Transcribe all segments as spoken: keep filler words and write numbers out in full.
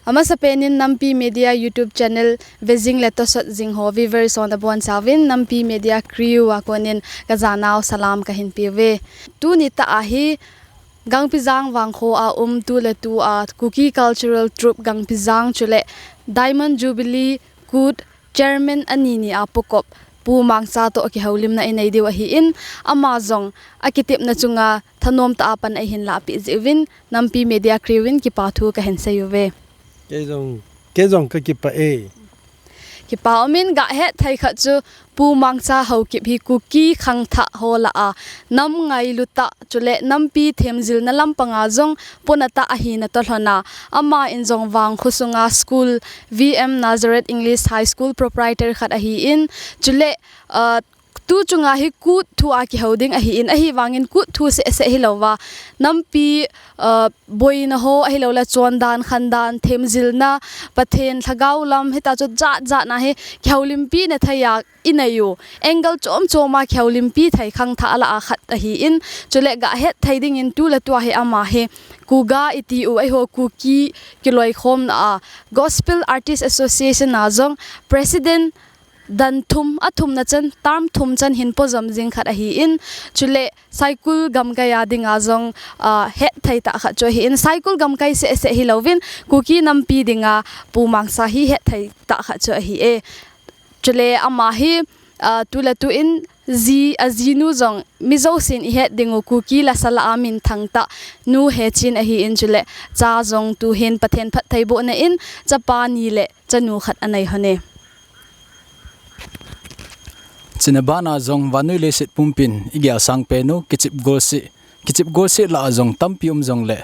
Amasapen in Nampi Media YouTube channel vejing le tosot jing ho viewers ho nabonchauvin Nampi Media crew a konin kajanau salam kahin peuve. Tuni tah a hi Gangpijang vangkho a um tuletu a Kuki Cultural Troupe Gangpijang chule Diamond Jubilee Kut Chairman ani ni a pukop Pu Mangcha toh kihoulimna inei diu ahin, ama jong akitepna chunga thanom tah a pan eihin lahpeh jeh uvin Nampi Media crew in kipa thu kahin sei uve. Kei jong, kei jong kakipah e. Kipa umin, gahet thei khat chu Pu Mangcha Haokip hi Kuki khangthah ho lah a nam ngailu tah chule nampi themjilna lampanga jong puna tah ahina toh lhon a, ama in jong vangkho sunga school V M Nazareth English High School proprietor khat ahin, chule, ah, tu chunga hi Kut thu a kihou ding ahin, ahivangin Kut thu seh seh hilouva, nampi, ah, boina ho ahilouleh chondan, khandan, themjilna, Pathen lhagao lam, hita chu jat jat na hi kihoulimpi na thei a inei u, angle chom chom a kihoulimpi thei khangthah lah a khat ahin, chule gahet thei dingin tuletu a hi ama hi Kuga iti u, eiho Kuki kiloikhomna a Gospel Artist Association a jong President dan thum, athumna chan, term thum chan hin pojom jing khat ahin, chule Saikul gamkai a dinga jong, ah, het thei tah khat chu ahin, Saikul gamkai seh seh hilouvin Kuki nampi dinga Pu Mangcha hi het thei tah khat chu ahi e. Chule ama hi, ah, tuletu in ji, ajinu jong mi jousen ihet ding u Kuki lasa lah a minthang tah nu hechin ahin, chule cha jong tuhin Pathen phattheibohna in chapa ni le chanu khat anei lhon e. Chuna bana jong vannoi leiset pumpin igel sangpen u, kichep golseh, kichep golseh lah a jong tampi um jongle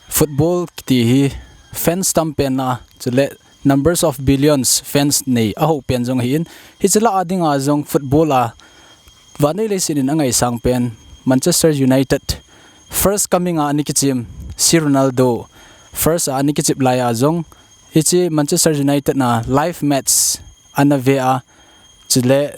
football kiti hi fans tampen a, chule numbers of billions fans nei ahou pen jong ahin, hiche lah a dinga jong football a vannoi leiset in angaisang pen Manchester United first coming a ana kichep C Ronaldo first a ana kichep lai a jong hiche Manchester United na live match ana ve a, chule,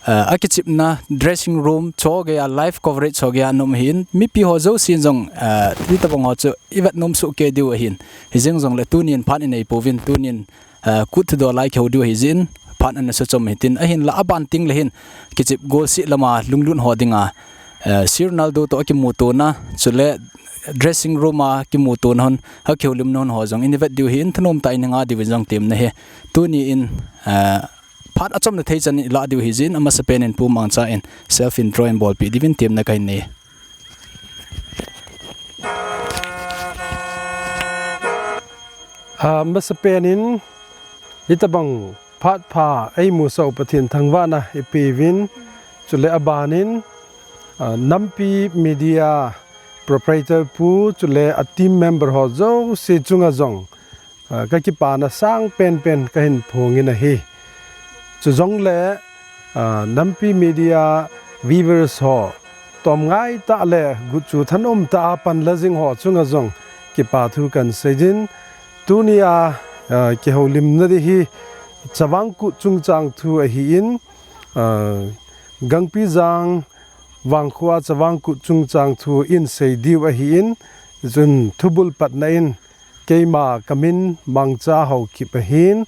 eh, akichepna dressing room chu geiya live coverage chu geiya ana um ahin, mipi ho jousen jong, eh, hitobang ho chu ivet nom soh kei diu ahin. Hijeng jongle tunin phat inei pouvin, tunin, eh, Kut thudol a kihou diu ahi jeh in phat ana sa chom hitin, ahinla aban tengle hin kichep golseh lama lunglut ho dinga, eh, C Ronaldo toh akimutona, chule dressing room a kimutona hon, akihoulimna hon ho jong ivet diu ahin, thanom tah in inga diuvin jong temna ahi. Tuni in, eh, phat achomna thei chan ilah diu ahi jeh in, amasapen in Pu Mangcha in self intro in bolpeh diuvin temna kahin nei. Amasapen in hitobang phat pha eimusah u Pathen thangvahna ipeuvin, chule abanin, ah, Nampi Media proprietor pu chule a team member ho jouse chunga jong, ah, kakipana sangpen pen kahin phongin ahi. Chujongle, ah, Nampi Media viewers ho tomngai tah le gutchu thanom tah a panla jing ho chunga jong kipa thu kahin seijin, tunia, ah, kihoulimna ding hi Chavang Kut chungchang thu ahin, ah, Gangpijang vangkho a Chavang Kut chungchang thu isei diu ahin, chun thubul patna in keima kamin Mangcha Haokip ahin,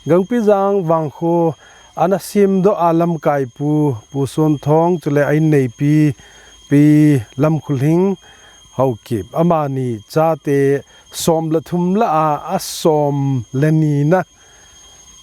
Gangpijang vangkho ana semdoh a lamkaipu Pu Sonthong chule a inneipi Pi Lamkhulhing Haokip, amani chate som le thum lah a, asom le nina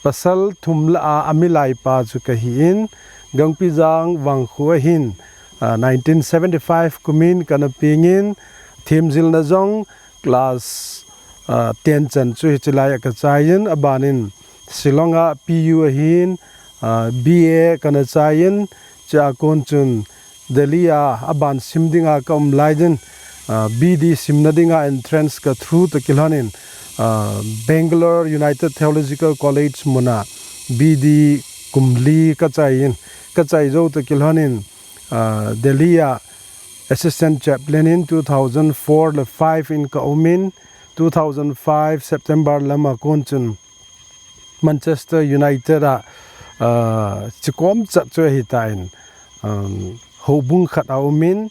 pasal thum lah a, amilaipa chu kahin, Gangpijang vangkho ahin, ah, nineteen seventy-five kumin kana pengin, themjilna jong class, ah, ten chan chu hiche laiya kachaiyin, abanin Shillong a P U ahin, ah, B A kana chaiyin, chua kon chun Delhi a aban sim dinga kaum laijin, ah, B D simna dinga entrance ka through toh kilhonin, ah, Bangalore United Theological College muna B D kum li kachaiyin, kachai jou toh kilhonin, ah, Delhi a Assistant Chaplain in two thousand four le five in kaumin, two thousand five September lama kon chun Manchester United a, ah, chikom chat chu ahitan, um, houbung khat a um in,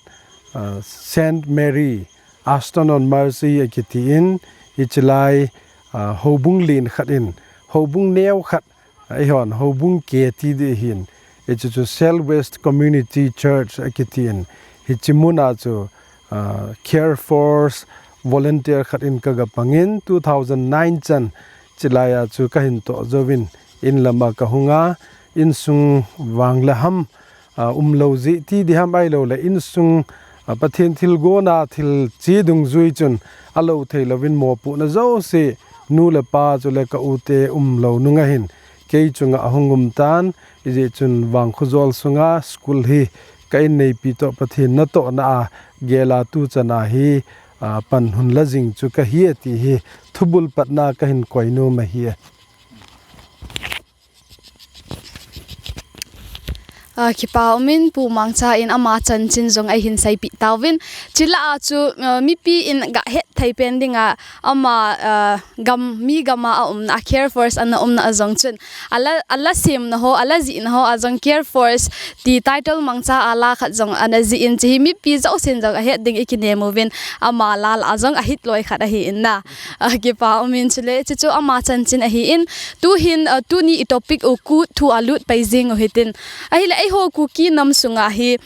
uh, Saint Mary Aston on Mercy akiti in, hiche lai, uh, houbung len khat in, houbung neo khat, uh, eihon houbung kiti ding ahin, hiche chu Cell West Community Church akiti in, hiche mun a chu, uh, Care Force volunteer khat in ka ga pang in, two thousand nine chan, hiche lai a chu ka hin toh jouvin, in lam a ka hung a, insung vang le ham, a, um lou jeh ti ding ham ahilou le, insung, a, Pathen thilgon a thil che dungjui chun a lou thei louvin mopohna jouse, nu le pa chule ka u te um lou nung ahin, kei chunga ahung um tan, hijeh chun Vangkhojol sunga school hi ka inneipi toh Pathen natohna a gel a tu chan a hi, a, pan hung la jing chu ka hi e ti hi thubul patna ka hin koi nom ahi e. Ah, kipa umin Pu Mangcha in ama chanchin jong eihin seipeh tauvin. Chule a chu, ah, mipi in ga het thei pen dinga ama, ah, gam, mi gam a aumna, Care Force ana umna a jong chun. Ala, ala semna ho, ala jihna ho a jong Care Force ti title mangcha a la khat jong ana jih in, hiche hi mipi jousen jong ahet ding i kinem uvin, ama la la a jong a hit loi khat ahi in na. Ah, kipa umin chule, hiche chu ama chanchin ahi in, tu hin, ah, tuni i topic u Kut thu a lut pai jing u hitin. Ahile eiho Kuki nam sunga hi,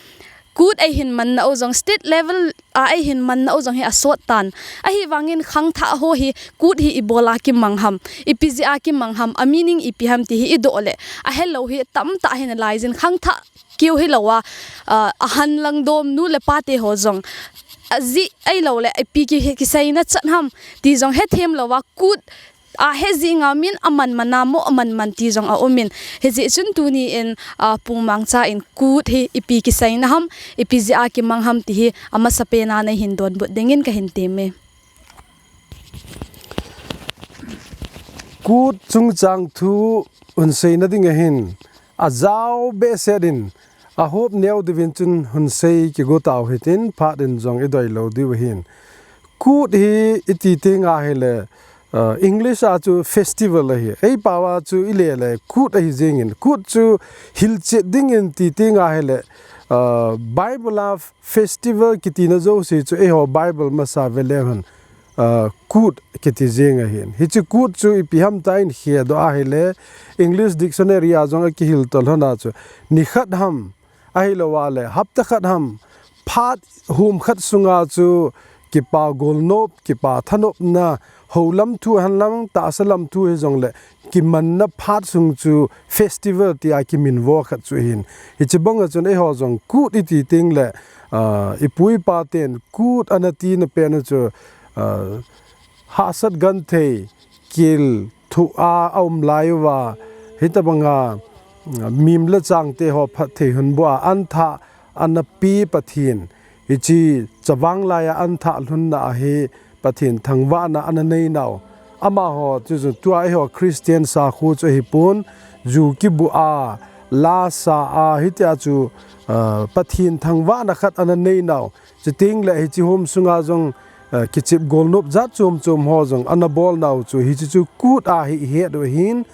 Kut eihin manna u jong state level a eihin manna u jong hi asot tan. Ahivangin khangthah ho hi Kut hi ipi jeh a kimang ham, ipi jeh a kimang ham, a meaning ipi ham ti hi i doh le, ahelou hi tamtah ahin lai jin khangthah keu hilou a, ah, ahan lang dom nu le pa te ho jong. Ajeh ahilou le, ipi ki, kiseina chan ham ti jong hethem lou a, Kut a he jing a min aman man a mo, aman man ti jong a um in. Hijeh chun tuni in, ah, Pu Mangcha in Kut hi ipi kiseina ham, ipi jeh a kimang ham ti hi amasapen a neihin donbut dingin ka hin tem e. Kut chungchang thu hung seina ding ahin, ajao behseh in, ahop neo diuvin chun hung sei kigo tau hitin, phat in jong i doi lou diu ahin. Kut hi i ti teng ahile, uh, English a chu festival ahi. Ei pao a chu i le le Kut ahi jing in. Kut chu hilchet dingin ti teng ahile, uh, Bible a festival kitina jouse chu eiho Bible masa ve le hen, uh, Kut kiti jing ahin. Hiche Kut chu ipi ham ti in hedoh ahile, English dictionary a jong akihil tol hon a chu, nikhat ham, ahilou a le, hapta khat ham, phat hom khat sunga chu kipa golnop, kipa thanopna, houlam thu hen lang, tahsa lam thu hijong le, kimanna phat sung chu festival tia kiminvo khat chu ahin. Hiche bang a chun eiho jong Kut i ti teng le, ah, i pu i pa ten Kut ana tina pen u chu, ah, hahsat genthei, kel thu a aum lai uva, hitabanga, ah, mim le changte ho phatthei hung boh a, anthah ana pe Pathen. Hiche chavang lai a anthah lhunna a hi Pathen thangvahna ana nei nau. Amaho chu chu tua eiho Christian sakho chu ahipon, ju kibu a, la sa a, hitia chu, ah, Pathen thangvahna khat ana nei nau. Chuteng le hiche hom sunga jong, eh, kichep golnop jat chom chom ho jong ana bol nau chu, hiche chu Kut a hi i het u ahin,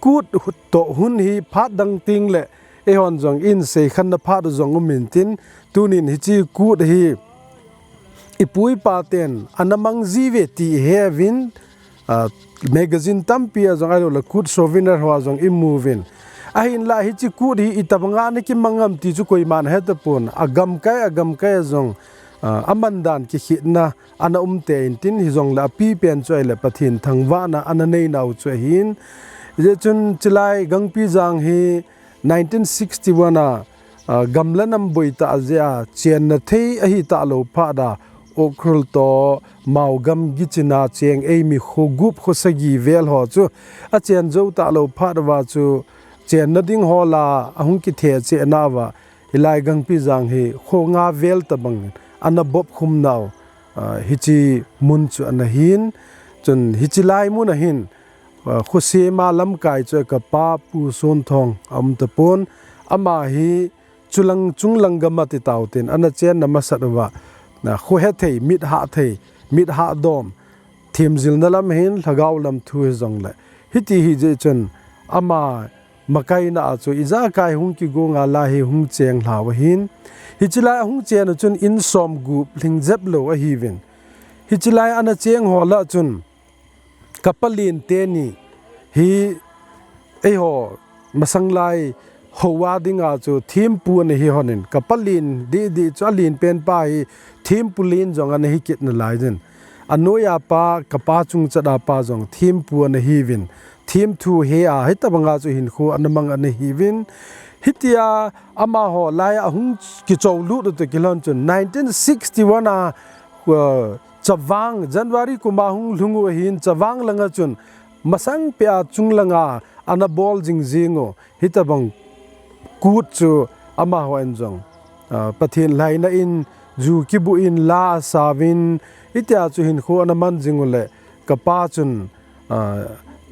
Kut hu-, toh hun hi phat dang teng le, eihon jong i sei khenna phat u jong um in tin, tunin hiche Kut hi i pu i pa ten ana mang ji uve ti i he uvin, ah, magazine tampi a jong ahilou le Kut souvenir ho a jong i mu uvin. Ahinlah hiche Kut hi itabanga ana kimang ham ti chu koiman ahe tapon. Agamkai, agamkai a jong, ah, aman dan kikhetna ana um tei in tin hijong le apipen chu ahile Pathen thangvahna ana nei nau chu ahin. Hijeh chun chulai Gangpijang hi nineteen sixty-one a, ah, gam le nam boi tah jeh a chenna thei ahi talou phat a, Ukhrul toh Maogam gichin a cheng eimi kho gup kho sagi vel ho chu achen jou talou phat uva chu chenna ding ho la ahung kithe cheh nauva hilai Gangpijang hi kho nga vel tabang ana bop khum nau, ah, hiche mun chu ana hin, chun hiche lai mun a hin, ah, khosem a lamkai chu ka pa Pu Sonthong a um tapon, ama hi chulang chunglang gam a ti tau tin, ana chenna masat uva, na, kho he thei, mit hah thei, mit hah dom, themjilna lam hin, lhagao lam thu hijong le. Hiti hijeh chun, ama makaina a chu ijakai hung kigonga lai hi hung cheng lhau ahin. Hiche lai a hung chen a chun in som gup lhing jep lou ahiuvin. Hiche lai ana cheng ho lah a chun ka palen teni hi eiho masang lai hoa dinga chu thempu ana hi honin, ka palen didi chu alen pen pa hi thempu len jong ana hi kit nalai jin. Anoiya pa, ka pa chungchang a pa jong thempu ana hiuvin. Themthu he a, hitabanga chu hinkho ana mang ana hiuvin. Hitia amaho lai a hung kichou lut u toh kilhon chun nineteen sixty-one a, uh, Chavang, January kum a hung lhung u ahin, Chavang langa chun masang peh a chung langa ana bol jing jing u. Hitabang kut chu amaho in jong, ah, Pathen lhaina in ju kibu in la asauvin, hitia chu hinkho ana man jing u le, ka pa chun, ah,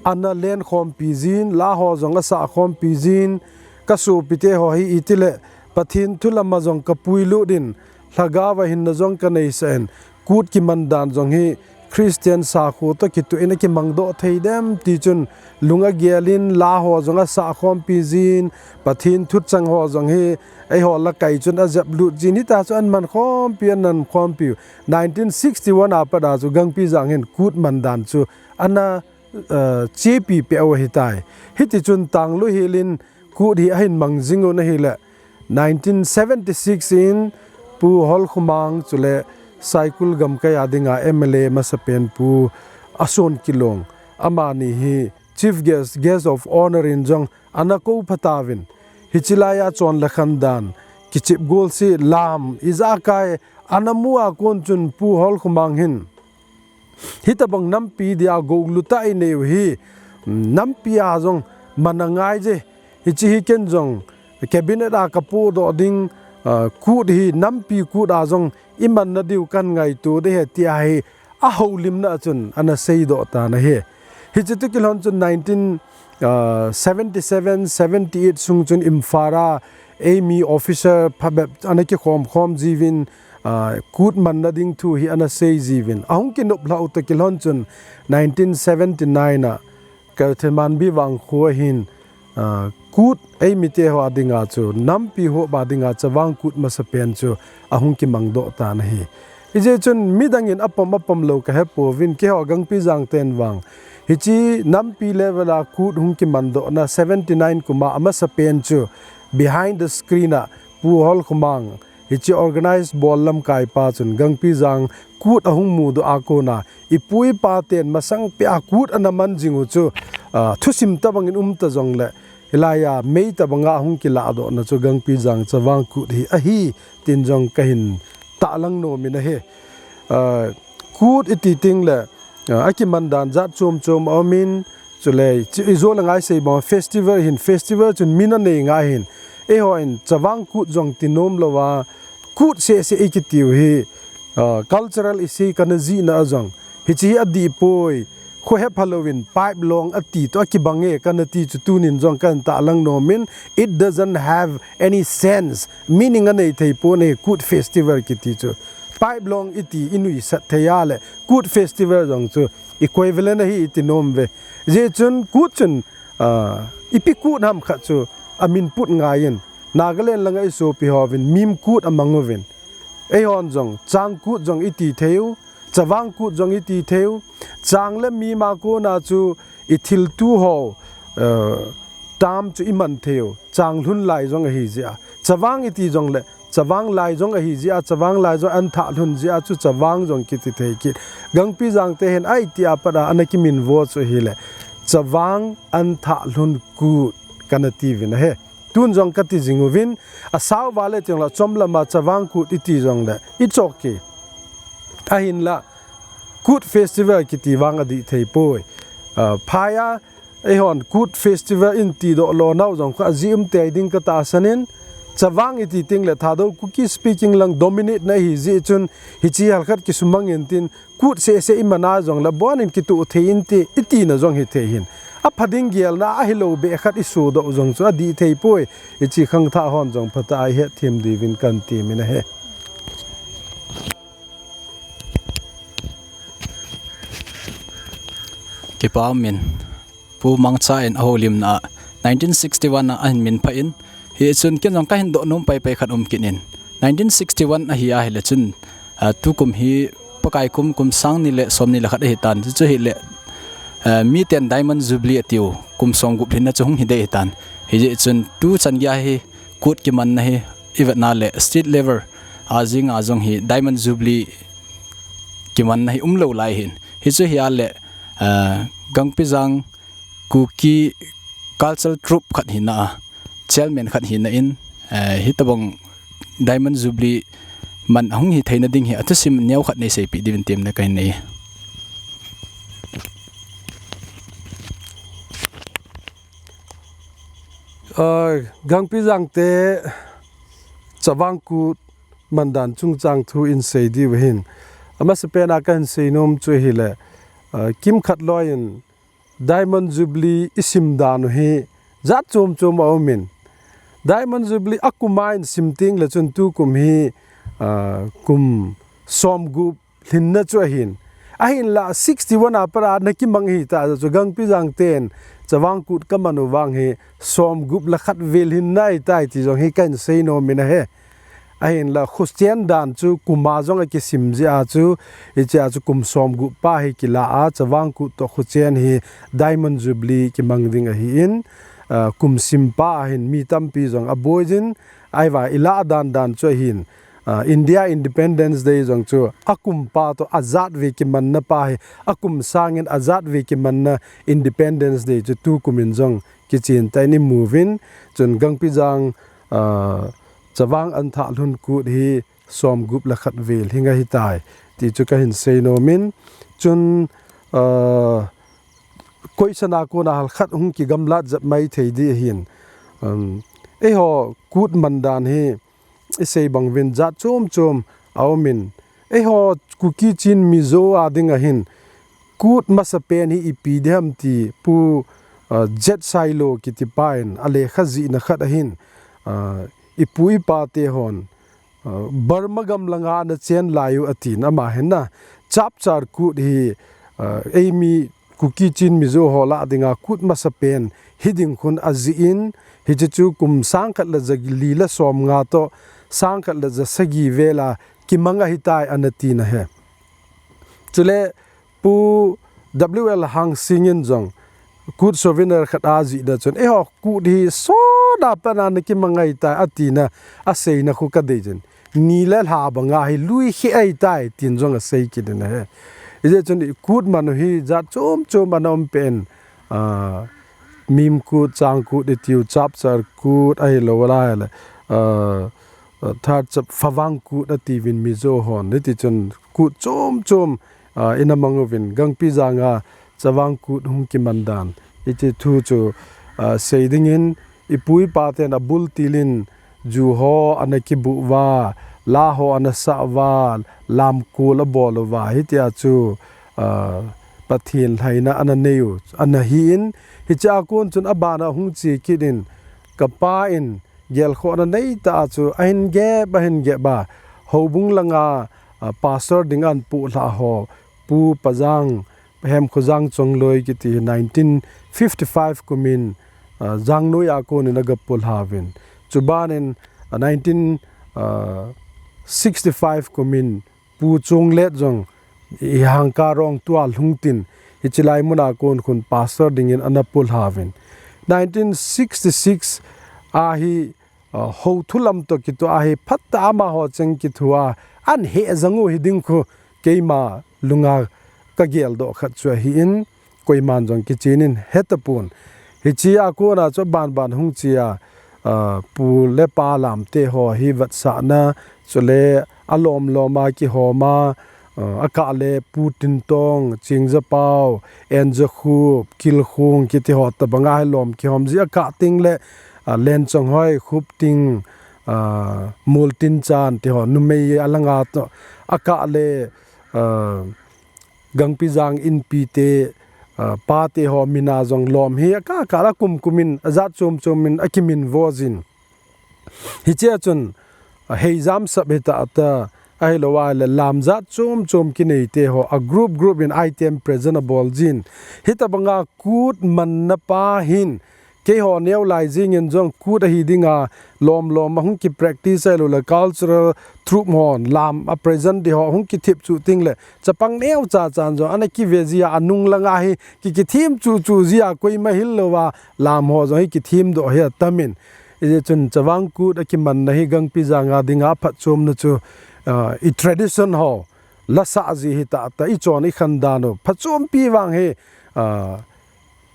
ana len khompi jin, la ho jong asa khompi jin, ka sopite ho hi iti le, Pathen thu lama jong ka pui lut in, lhagao a hinna jong ka neisah in, kut kiman dan jong hi Christian sakho toh kitoh in akimang doh thei dem ti chun lung agel in, la ho jong asa khompi jin, Pathen thuchang ho jong hi eiho lakai chun ajep lut jin, hitia chu ana man khompi, ana man khompi. Nineteen sixty-one a pat a chu Gangpijang hin kut man dan chu ana, eh, chepi peh u ahitai. Hiti chun tanglu hel in kut hi ahin mang jing u ahile, nineteen seventy-six in Pu Holkhomang chule Saikul gamkai a dinga M L A masapen Pu Ason Kilong, amani hi Chief Guest, Guest of Honour in jong ana kou pha tauvin. Hiche lai a chonle khan dan, kichep gol se lam, ijakai ana mu a kon chun Pu Holkhomang hin hitabang nampi dia gou lu tah inei u hi, nampi a jong man angai je. Hiche hi ken jong cabinet a ka podoh ding, ah, kut hi nampi kut a jong iman nadiu kan ngaito ding ahi tia hi ahoulimna chun ana seidoh tan ahi. Hiche toh kilhon chun nineteen, ah, seventy-seven, seventy-eight sung chun Imphal a eimi officer phabep ana kikhom khom jiuvin, ah, kut manna ding thu hi ana sei jiuvin. Ahung kinop lhah u toh kilhon chun nineteen seventy-nine a Kelthenmanbi vangkho a hin, ah, kut eimite ho a dinga chu, nampi ho a dinga Chavang kut masapen chu ahung kimang doh tan ahi. Hijeh chun midang in apom apom lou kahe pouvin, keiho Gangpijang ten vang hiche nampi level a kut hung kiman dohna seventy-nine kum a amasapen chu behind the screen a Pu Holkhomang, hiche organize bol lamkai pa chun Gangpijang kut ahung mudoh a kona, ipu ipa ten masang peh a kut ana man jing u chu, ah, thusim tabang in um ta jongle, hilai a mei tabang a hung kiladohna chu Gangpijang Chavang kut hi ahi, tin jong kahin tahlang nom in ahi. Ah, kut iti teng le, ah, akiman dan jat chom chom aum in, chule, chu ijo le ngai sei bang festival hin, festival chun min anei ngai hin. Eiho in Chavang kut jong ti nom lou a, kut seh seh ikiti u hi, ah, cultural isi kana jihna a jong, hiche hi adih poi, kho hepha louvin pipe long ati toh akibang e kana ti chu tunin jong kahin tahlang nom in, it doesn't have any sense, meaning anei thei pon ahi kut festival kiti chu. Pipe long iti inuisat thei a le, kut festival jong chu equivalent ahi iti nom uve. Hijeh chun kut chun, ah, ipi kut ham khat chu amin put ngai in, Nagaland langa isopi hovin mim kut amang uvin. Eihon jong chang kut jong iti thei u, Chavang kut jong iti thei u. Chang le mim a kona chu ithilto ho, eh, term chu iman thei u. Changlhun lai jong ahi jeh a, Chavang iti jongle Chavang lai jong ahi jeh a, Chavang lai jong anthah lhun jeh a chu Chavang jong kiti thei kit. Gangpijang te hin aiti a pat a ana kiminvo chu ahile, Chavang anthah lhun kut kana tiuvin ahi. Tun jong kati jing uvin, asao vale teng le chom lama Chavang kut iti jongle ichoh kei. Ahinla, kut festival kiti vang adih thei poi. Ah, phai a, eihon kut festival in tidoh lou nau jong kha ajeh um tei ding katahsan in, Chavang iti teng le Thadou Kuki speaking lang dominate na ahi jeh chun, hiche halkhat kisumang in tin, kut seh seh iman a jongle bon in kitoh thei inte, iti na jong hithei hin. Apha ding gelna ahilou beh khat isodoh u jong chu adih thei poi, hiche khangthah hon jong phatah a ihet them diuvin kan temin ahi. Kipa um in, Pu Mangcha in ahoulimna a nineteen sixty-one a ahin min phah in, hichun ken jong kahin doh nom pai pai khat um kit in. Nineteen sixty-one ahi ahile chun, ah, tukum hi Pakai kum, kum sang ni le som ni le khat ahi tan. Chu chu hile, ah, miten Diamond Jubilee atiu, kum som gup lhinna chu hung hi dei ahi tan. Hijeh chun tuchan geiya hi kut kimanna hi i vetna le state level a jing a jong hi Diamond Jubilee kimanna hi umlou lai ahin. Hichu hi ahile, ah, Gangpijang Kuki Cultural Troupe khat hina a, chairman khat hina in, eh, hitabang Diamond Jubilee man ahung hi theina ding hi athusim neo khat nei seipeh diuvin temna kahin nei. Ah, Gangpijang te Chavang Kut mandan chungchang thu in sei diu ahin. Amasapen a kahin sei nom chu ahile, ah, kimkhat loi in Diamond Jubilee i sim dan u hi jat chom chom a um in. Diamond Jubilee akum a in sim teng le chun tukum hi, ah, kum som gup lhinna chu ahin. Ahinla sixty-one a pat a ana kimang ahi ta chu Gangpijang ten Chavang Kut kaman u vang hi som gup le khat vel lhinna ahi tai ti jong hi kahin sei nom in ahi. Ahinla khochen dan chu kum a jong akisim jeh a chu, hichea chu kum som gup pa hi kila a, Chavang Kut toh khochen hi Diamond Jubilee kimang ding ahin, ah, kum sim pa ahin mi tampi jong aboi jin, ahivang i lah dan dan chu ahin, ah, India Independence Day jong chu akum pa toh ajat ve kimanna pa hi, akum sang in ajat ve kimanna Independence Day chu tukum in jong kichen tah in i mu uvin, chun Gangpijang, ah, Chavang Antha Lhun Kut hi som gup le khat vel hi ahi tai ti chu kahin sei nom in, chun, ah, koisan a kona hal khat hung kigamlat jep mai thei ding ahin. Um, eiho kut man dan hi i sei bang uvin jat chom chom a um in. Eiho Kuki Chin Mizo a ding ahin kut masapen hi ipi ding ham ti Pu, ah, Jet Sailo kiti pa in a lekha jihna khat ahin, ah, i pu i pa te hon, ah, Burma gam langa ana chen lai u atin ama hin na. Chapchar kut hi, ah, eimi Kuki Chin Mizo ho lah dinga kut masapen hi ding khun ajih in, hiche chu kum sang khat le ja li le som nga toh sang khat le ja sagi vel a kimang ahi tai ana tina ahi. Chule Pu W L Hangsing in jong kut souvenir khat ajihna chun, eiho kut hi soda pat a ana kimang ahi tai atina aseina khu kadei jin. Ni le lha banga hi lui hi ahi tai tin jong asei kit in ahi. Hijeh chun i kut man u hi jat chom chom ana um pen, ah, mim kut, chang kut i tiu, chapchar kut ahilou lai le, ah, ah, tharchap favang kut ati uvin Mizo hon. Hiti chun kut chom chom, ah, ina mang uvin Gangpijang a Chavang kut hung kiman dan. Hiti thu chu, ah, sei ding in i pu i pa ten abul til in ju ho ana kibuh uva, la ho ana sah uva, lamkol abol uva, hitia chu, ah, Pathen lhaina ana nei u, ana hi in, hiche a kon chun abana hung che kit in, ka pa in gelkhohna nei tah a chu ahin gep, ahin gep a, houbung langa, ah, pastor ding ahin puh lhah ho, Pu Pajang, Hemkhojang Chongloi kiti hi nineteen fifty-five kum in, ah, Jangnoi a kon in aga pullha uvin. Chuban in, ah, nineteen, ah, sixty-five kum in Pu Chonglet jong i Hangkarong tua lhung tin, hiche lai mun a kon khun pastor ding in ana pullha uvin. Nineteen sixty-six a hi, ah, hou thu lam toh kitoh a hi phat tah a amaho cheng kithoa, ahin heh jang u hi ding khu keima lunga ka geldoh khat chu ahi in, koiman jong kichen in he tapon. Hiche a kona chu banban hung che a, ah, pu le pa Lamte ho hi vetsahna, chule alom lom a kihom a, ah, akah le Pu Tintong, Chingja Pau, Enja Khup, Kilkhung kiti ho tabang a hi lom kihom ji akah teng le, ah, Lenchonghoi, Khupting, ah, Moltinchan ti ho, numei a langa toh, akah le, ah, Gangpijang inpi te, ah, pa te ho min a jong lom hi akah kah a kum kum in ajat chom chom in akimin vo jin. Hiche a chun, ah, heijam sap hita ta, ahilou a le lam jat chom chom kinei te ho, a group group in item present abol jin. Hitabanga kut manna pa hin, Keiho neo lai jingin jong Kut ahi dinga lom lom a hung ki practice ahilou le cultural troupe hon lam a present di ho hung ki thip chu ting le chapang neo cha chan jong ana ki ve jia anung langa hi ki ki thim chu chu jia koima hil louva lam ho jong hi ki thim doh hi atamin. Ijeh chun Chavang Kut a ki manna hi Gangpi janga dinga phatchomna chu, ah, i tradition ho la sah ji hi tah tah i chon i khan dan u phatchompi vang hi, ah,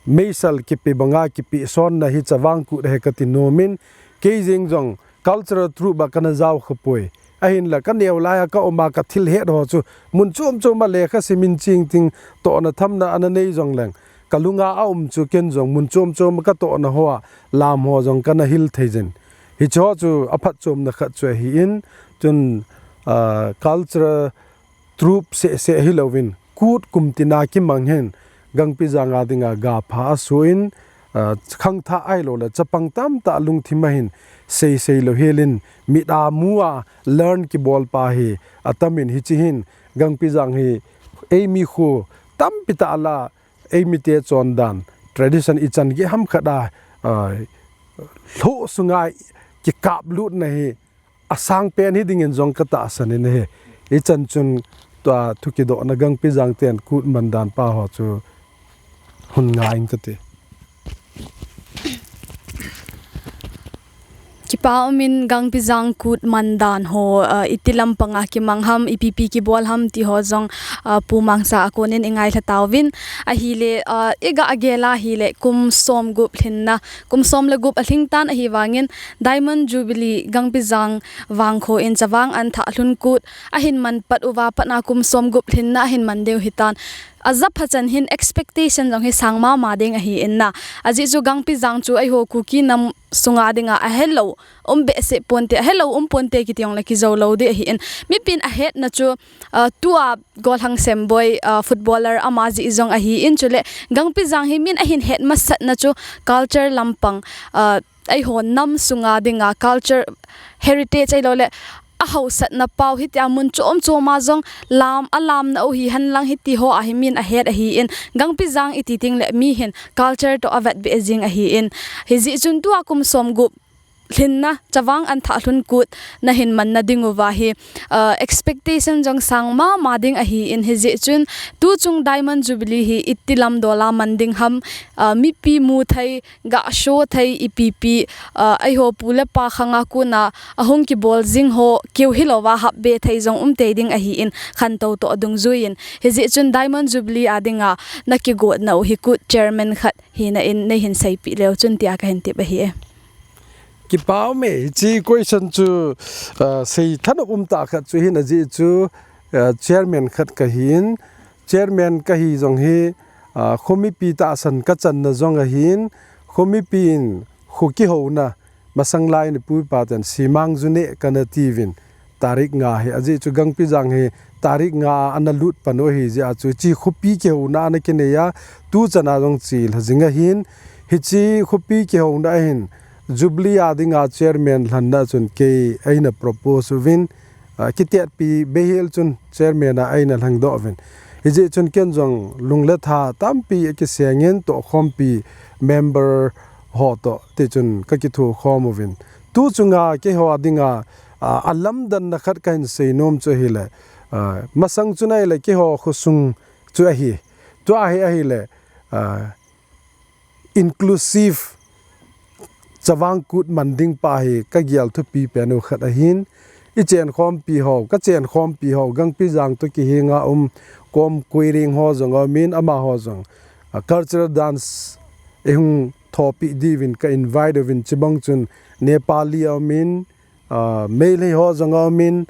meisal kipe banga kipe sonna hi Chavang Kut ahi kati nomin, kei jeng jong cultural troupe a kana jao khapoi. Ahinla ka neo lai a ka um a ka thil het ho chu mun chom chom a lekha simin ching ting tohna thamna ana nei jong leng ka lunga a um chu ken jong mun chom chom a ka tohna ho a lam ho jong kana hil thei jin. Hiche ho chu a phatchomna khat chu ahin, chun, ah, cultural troupe seh seh hilouvin, Kut kum tina kimang hin, Gangpi janga dinga ga pha a suin, ah, khangthah ahilou le, chapang tamtah lungthim a hin, sei sei lou helin, mit a mu a, learn kibol pa hi, atamin hiche hin, Gangpi jang hi, eimi khu, tampi tah la, eimi te chondan, tradition i chan gei ham khat a, ah, lhoh sunga kikap lutna hi, asang pen hi dingin jong ka tahsan in ahi. I chan chun tua thu kidohna Gangpi jang ten Kut mandan pa ho chu hun nga ing kati. Kipa umin Gangpi jang Kut mandan ho, ah, iti lampanga kimang ham, ipi pi kibol ham ti ho jong, ah, Pu Mangsa a konin i ngailha tauvin. Ahile, ah, i ga gel a hile kum som gup lhinna, kum som le gup a lhing tan ahi vangin Diamond Jubilee Gangpi jang vangkho in Chavang Anthahlun Kut ahin man pat uva patna kum som gup lhinna ahin man diu hitan. A ja pha chan hin expectation jong hi sang mama ding ahi in na. Ajeh chu Gangpi jang chu eiho Kuki nam sunga dinga ahelou um behseh ponte, ahelou um ponte kiti jong le kijou lou ding ahi in. Mipin ahetna chu, ah, tua Gollhang Semboi, ah, footballer ama jeh jong ahi in chule Gangpi jang hi min ahin het masatna chu culture lampang, ah, eiho nam sunga dinga culture heritage ahilou le a hausatna pau hitia mun chom chom a jong lam a lamna u hihen lang hiti ho a hi min ahet ahi in Gangpi jang iti ting le mi hin culture toh avet be jing ahi in hijeh chun tua kum som gup lhinna Chavang Anthahlun Kut na hin manna ding uva hi, ah, expectation jong sang mama ding ahi in hijeh chun tu chung Diamond Jubilee hi iti lam dola man ding ham, ah, mipi mu thei, ga show thei ipi pi, ah, eiho pu le pa khanga kona ahung kibol jing ho keu hilouva hap be thei jong um tei ding ahi in khantou toh dungjui in hijeh chun Diamond Jubilee a dinga na kigotna u hi Kut chairman khat hina in nei hin seipeh leu chun tia ka hin tep ahi e. Kipa ume, hiche question chu, ah, sei thanop um tah khat chu hin ajeh chu, ah, chairman khat ka hin, chairman ka hi jong hi, ah, khomipi tahsan ka channa jong ahin, khomipi in kho kihouna, masang lai in pu pa ten simang ju neh kana tiuvin, tarik nga hi, ajeh chu Gangpi jang hi tarik nga a ana lut pan u ahi jeh a chu, hiche khopi kihouna ana kinei a, tu chan a jong chilha jing ahin, hiche khopi kihouna ahin, Jubilee a dinga chairman lhanna chun kei eina propose uvin, ah, kitetpi beihel chun chairman a eina lhangdoh uvin. Hijeh chun ken jong lung le tha tampi akisengin tohkhompi member ho toh tichun ka kithokhom uvin. Tu chunga keiho a dinga, ah, alamdanna khat ka hin seinom chu ahile, ah, masang chun ahile keiho khosung chu ahi. Tua hi ahile, ah, inclusive Chavang Kut man ding pa hi ka gel thupi pen u khat ahin, i chenkhompi ho, ka chenkhompi ho, Gangpi jang toh kihenga um, kom Koireng ho jong aumin, amaho jong, ah, cultural dance eihung thopeh diuvin ka invite uvin, chubang chun Nepali aumin, ah, Meitei ho jong aumin,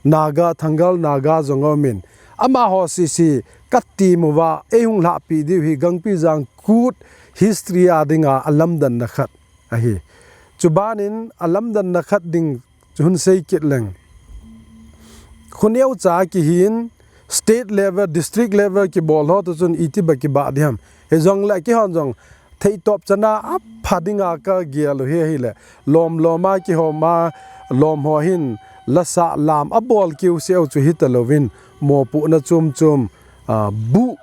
Naga, Thangal Naga jong aumin. Amaho sese ka team uva eihung lhahpeh diu hi Gangpi jang Kut history a dinga alamdanna khat ahi. Chubanin alamdanna khat ding chu hin sei kit leng. Kho neocha kihin state level, district level kibol ho toh chun iti ba kibah diham. Hijongle keihon jong theitop chana apha dinga ka gel u hi ahile, lom lom a kihom a, lom ho hin lasa lam abol kiu seu chu hita louvin, mopohna chom chom, ah, buh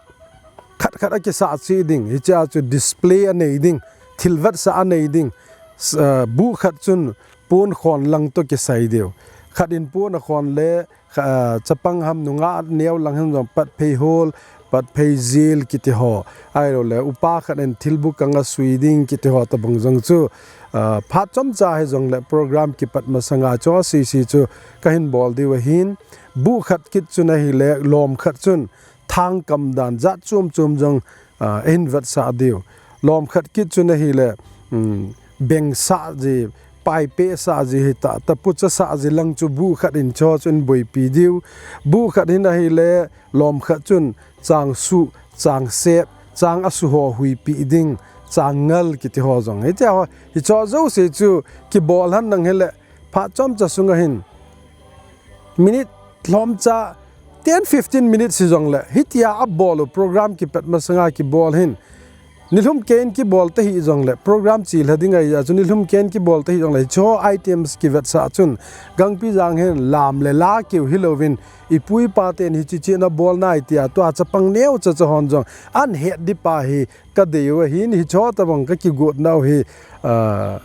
khat khat akisah cheh ding, hichea chu display anei ding, thil vetsah anei ding, s-, ah, buh khat chun pon khon lang toh kisai diu. Khat in pon akhon le, kha-, ah, chapang ham nungah neo lang ham jong patphei hol, patphei jil kiti ho. Ahilou le, upa khat in thilbu kang asui ding kiti ho tabang jong chu, ah, phat chomcha hijongle program kipat masanga chu asisi chu kahin bol diu ahin. Buh khat kit chun ahile, lom khat chun thangkam dan jat chom chom jong, ah, ahin vetsah diu. Lom khat kit chun ahile, um, beng sah ji, paipeh sah ji hita, tapucha sah ji lang chu buh khat in chu chun boipi diu. Buh khat hin ahile, lom khat chun chang suh, chang sep, chang asu ho huipi ding, chang ngal kiti ho jong. Hitia ho, hicho jouse chu kibol hen lang hile, phat chomcha sunga hin, minute lhomcha, ten fifteen minutes hijongle, hitia abol u program kipat masanga kibol hin. Nilhum keiin kibol tahi jongle, program chilha ding ahi a chu nilhum keiin kibol tahi jongle, hicho items kivetsah chun, Gangpijang hin lam le la keu hilouvin, ipu ipa ten hichi chi ana bol nai tia, tua chapang neocha cha hon jong, ahin het ding pa hi, kadei u ahin, hicho tabang kakigot nau hi, ah,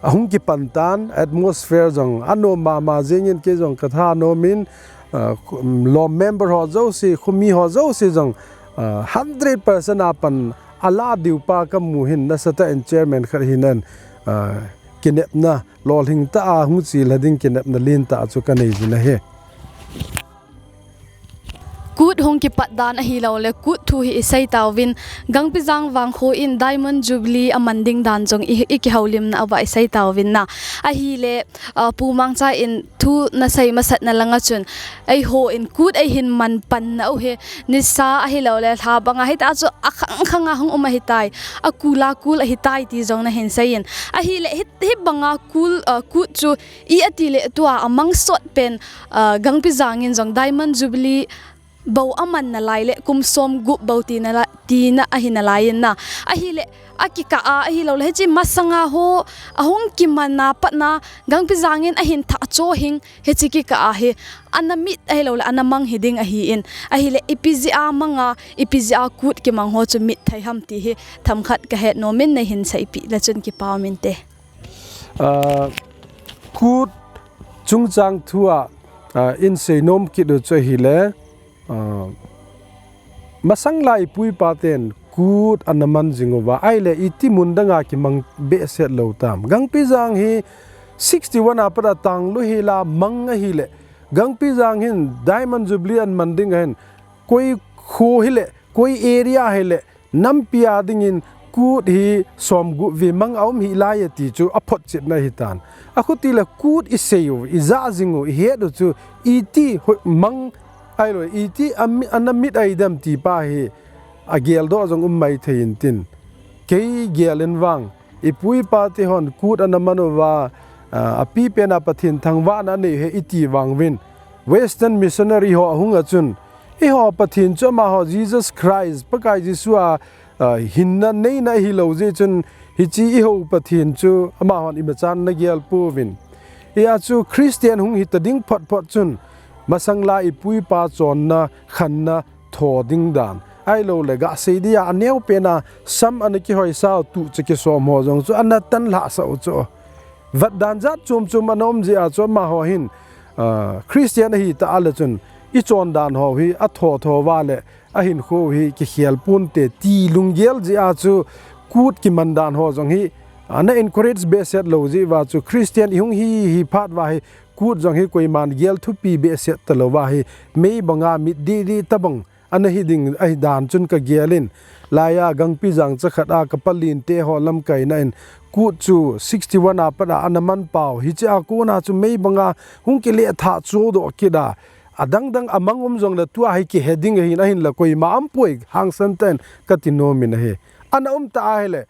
ahung kipan tan, atmosphere jong anom mama jingin kei jong katha nom in, ah, khu-, lom member ho jouse, khomi ho jouse jong, ah, hundred percent a pan ala diu pa kamu hin nasatah in chairman khat hinan, ah, kinepna, lolhing tah a hung chilha ding kinepna lentah chu kanei jin ahi. Kut hung kipat dan ahilou le, kut thu hi isei tauvin, Gangpijang vangkho in Diamond Jubilee aman ding dan jong i, ikihoulimna uva isei tauvin na. Ahile, ah, Pu Mangcha in thu nasei masat na langa chun, eihon kut eihin man pan nau hi, nisa ahilou le, lha banga hita chu akhang khanga hung um ahitai, akula kul ahitai ti jong nahin seiyin. Ahile, hi, hi banga kul, ah, kut chu i ati le tua amang sot pen, ah, Gangpijang in jong Diamond Jubilee bou aman nalai le kum som gup bou tina la, tina ahi nalai in na. Ahile, akikah a ahilou le, hichi masanga ho, ahung kiman a pat na, Gangpijang in ahin thah cho hing, hichi kikah a hi, ana mit ahilou le, ana mang hiding ahin. Ahile, ipi jeh a manga, ipi jeh a kut kimang ho chu mit thei ham ti hi, themkhat kahet nom in neihin seipi le chun kipa um inte. Ah, kut chungchang thu a, ah, in seinom kit u chu ahile, ah, masang lai ipu ipa ten kut ana man jing uva, ahile iti mun danga kimang behseh lou tam. Gangpijang hi sixty-one a pat a tanglu hila mang ahile, Gangpijang hin Diamond Jubilee aman ding ahin, koi kho hile, koi area hile, nampi a dingin kut hi som gup vei mang aum hih lai e ti chu aphotchetna ahitan. Akhuti le kut isei u, ija jing u, ihet u chu, iti hoi mang ahilou, iti ami, ana mit ahi dem ti pa hi, ageldoh jong um maithei intin. Kei gel in vang, ipu ipa te hon kut ana man uva, ah, apipen a Pathen thangvahna anei u ahi iti vang uvin. Western missionary ho ahung a chun, eiho Pathen chu amaho Jesus Christ, Pakai Jesu a, ah, hinna neina ahilou jeh chun, hichi eiho Pathen chu amahon imachan ana gel pouvin. Hia chu Christian hung hita ding phot phot chun, masang lai ipu ipa chonna, khanna, tho ding dan. Ahilou le, gasei dia aneo pen a, sam ana kihoisah u, tucha kisom ho jong chu ana tan lhahsah u chu. Vat dan jat chom chom ana um jeh a chu amaho hin, ah, Christian ahitah a le chun, ichon dan ho hi atho tho uva le, ahinkho u hi kikhel ponte ti lunggel jeh a chu kut kiman dan ho jong hi, ana encourage behseh lou jeh uva chu Christian ihung hi, hi phat uva hi kut jong hi koiman gel thupi behseh talou uva hi mei banga mit didi tabang ana hi ding ahi dan chun kagel in. Laiya Gangpijang chakhat a kapa linte ho lamkaina in kut chu sixty-one a pat a ana man pau. Hiche a kona chu mei banga hung kile thah chodoh kit a. Adang dang amang um jongle tua hi kihe ding ahin, ahinla koima umpoi hangsan tah in kati nom in ahi. Ana um ta ahile,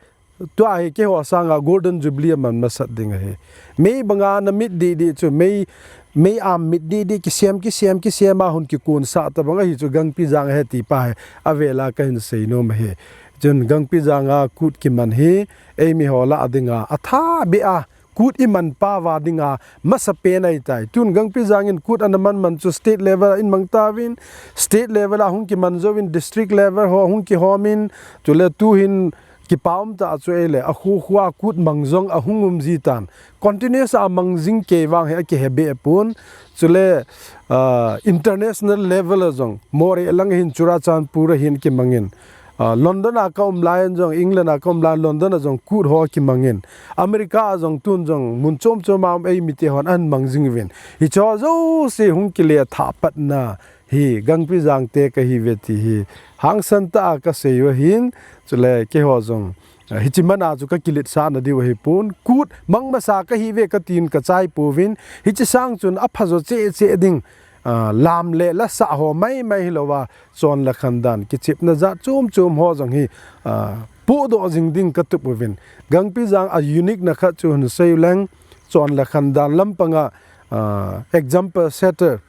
tua hi keiho sanga Golden Jubilee aman masat ding ahi. Mei banga ana mit didi chu, mei, mei am mit didi kisem, kisem, kisem a hung kikonsah tabang ahi chu Gangpijang ahi ti pa hi avel a kahin sei nom ahi. Chun Gangpijang a kut kiman hi, eimi ho lah a dinga, atha beh a, kut iman pau va dinga, masapen ahitai. Tun Gangpijang in kut ana man man chu state level a in mang tauvin, state level a hung kiman jouvin, district level ho hung kihom in, chule tuhin kipa um tah chu ahile, akhu khu a kut mang jong ahung um ji tan. Continuous a mang jing kei vang hi akihe be pon. Chule, ah, international level a jong, Moreh lang hin, Churachandpur a hin kimangin. Ah, London a ka um lai in jong, England a ka um lai, London a jong kut ho kimangin. America a jong tun jong, mun chom chom a um eimite hon ahin mang jing uvin. Hiche ho jouse hung kile thah patna hi Gangpijang te kahi uve ti hi hangsan tah a kasei u ahin, chule keiho jong, ah, hiche man a chu kakiletsah na diu ahi pon, kut mang masa kahi uve katin kachai pouvin, hiche sang chun apha jo cheh cheh ding, ah, lam le lasa ho mai mai hilouva, chon le khan dan, kichepna jat chom chom ho jong hi, ah, pohdoh jing ding katup uvin. Gangpijang a unique na khat chu hin sei u leng, chon le khan dan lampang a, ah, example setter,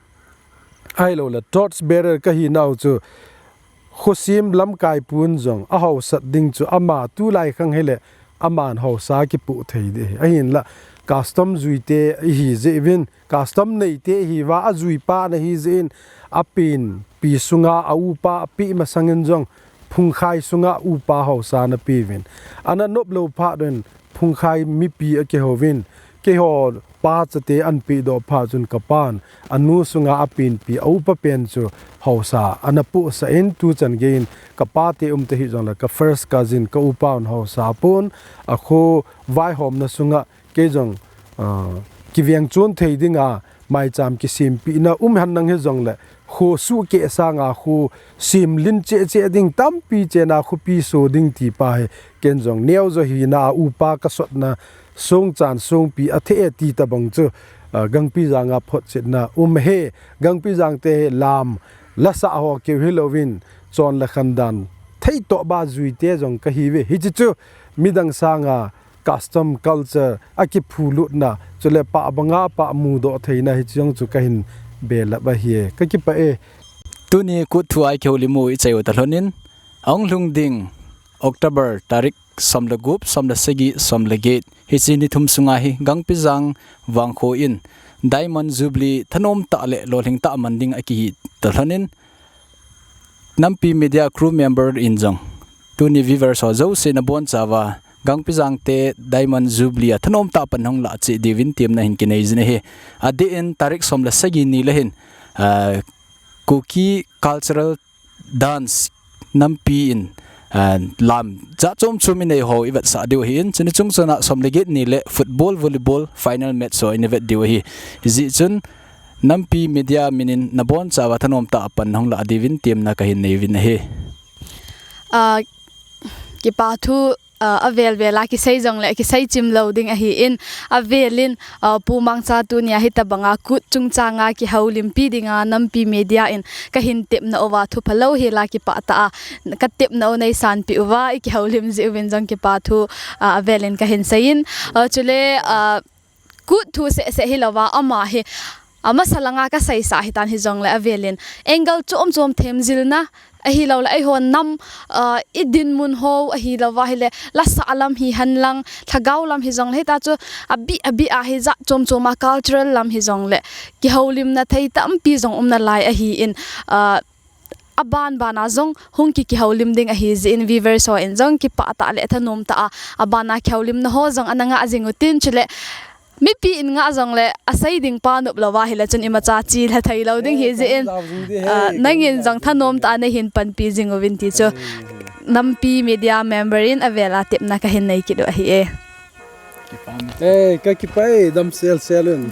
ahilou le torch bearer kahi nau chu, khosem lamkai pun jong ahaosat ding chu ama tulai khang hile aman haosa kipoh thei ding ahi. Ahinla custom juite ihi jeh uvin, custom neite ihiuva, ajui pa nahi jeh in, apenpi sunga aupa apeh masang in jong, phungkhai sunga upa haosa ana pe uvin. Ana nop lou phat un, phungkhai mipi akihouvin, keiho pa chate ahin pehdoh phat chun kapan, anu sunga apenpi aupa pen chu haosa ana pohsah in, tuchan gei in kapa te umta hijongle ka first cousin ka upa un haosa pon, akho vaihomna sunga kei jong, ah, kiveng chon thei dinga maicham kisempehna um henlang hijongle, kho suhkeh sanga kho semlin cheh cheh ding, tampi chena khopi so ding ti pa hi, ken jong neo jo hina a upa kasotna songchan songpi athei e ti tobang chu, ah, Gangpijang a photchetna um e. Gangpijang te hi lam lasa ho keu hilouvin, chon le khan dan theitoh ba juite jong kahi uve. Hiche chu midang sanga custom culture akiphulutna, chule pah banga pah mudoh theina hiche jong chu kahin belap ahi e. Kakipah e. Tuni kut thu a ikihoulim u ichai u talhon in, ahung lhung ding October tarik som le gup, som le sagi, som le get, hiche ni thum sunga hi Gangpijang vangkho in Diamond Jubilee thanom tah le lolhing tah man ding akihi talhon in, Nampi Media crew member in jong, tuni viewers ho jouse nabonchauva, Gangpijang te Diamond Jubilee a thanom tah pan hung lah cheh diuvin temna hin kinei jin ahi. Adeh in tarik som le sagi ni le hin, ah, Kuki Cultural Dance nampi in, ah, lam jat chom chom inei ho ivetsah diu ahin, chuni chung chuna som le get ni le football, volleyball final match ho ina vet diu ahi. Hijeh chun Nampi Media min in nabonchauva thanom tah a pan hung lah diuvin temna kahin nei uvin ahi. Ah, kipa thu, ah, avel vel a kisei jongle kisei chim lou ding ahin, avel in, ah, Pu Mangcha tunia hitobanga kut chungchanga kihoulimpi dinga Nampi Media in kahin tepna uva thu phalou hela kipah tah a katepna u neisanpeh uva ikihoulim jeh uvin jong kipa thu, ah, avel in kahin sei in, ah, chule, ah, kut thu seh seh hilouva, ama hi, amasa langa kaseisah hitan hijongle avel in, angle chom chom themjilna, ahilouleh, eiho nam, ah, idinmun ho, ahilouva ahile, lasa lam hihen lang, lhagao lam hijongle, hita chu, abih, abih a hi jat chom chom a cultural lam hijongle, kihoulimna thei tampi jong um nalai ahin, ah, aban ban a jong hung ki kihoulim ding ahi jeh in viewers ho in jong kipah tah le thanom tah a, aban a kihoulimna ho jong ana ngah jing utin chule mipi in ngah jongle asei ding pa nop louva hile chun imacha chi lha thei lou ding hi jeh in, ah, nangin jong thanom tah a neihin panpi jing uvin ti chu Nampi Media member in avel a tepna kahin nei kit u ahi e. Eh, kakipah e, dam sel sel in.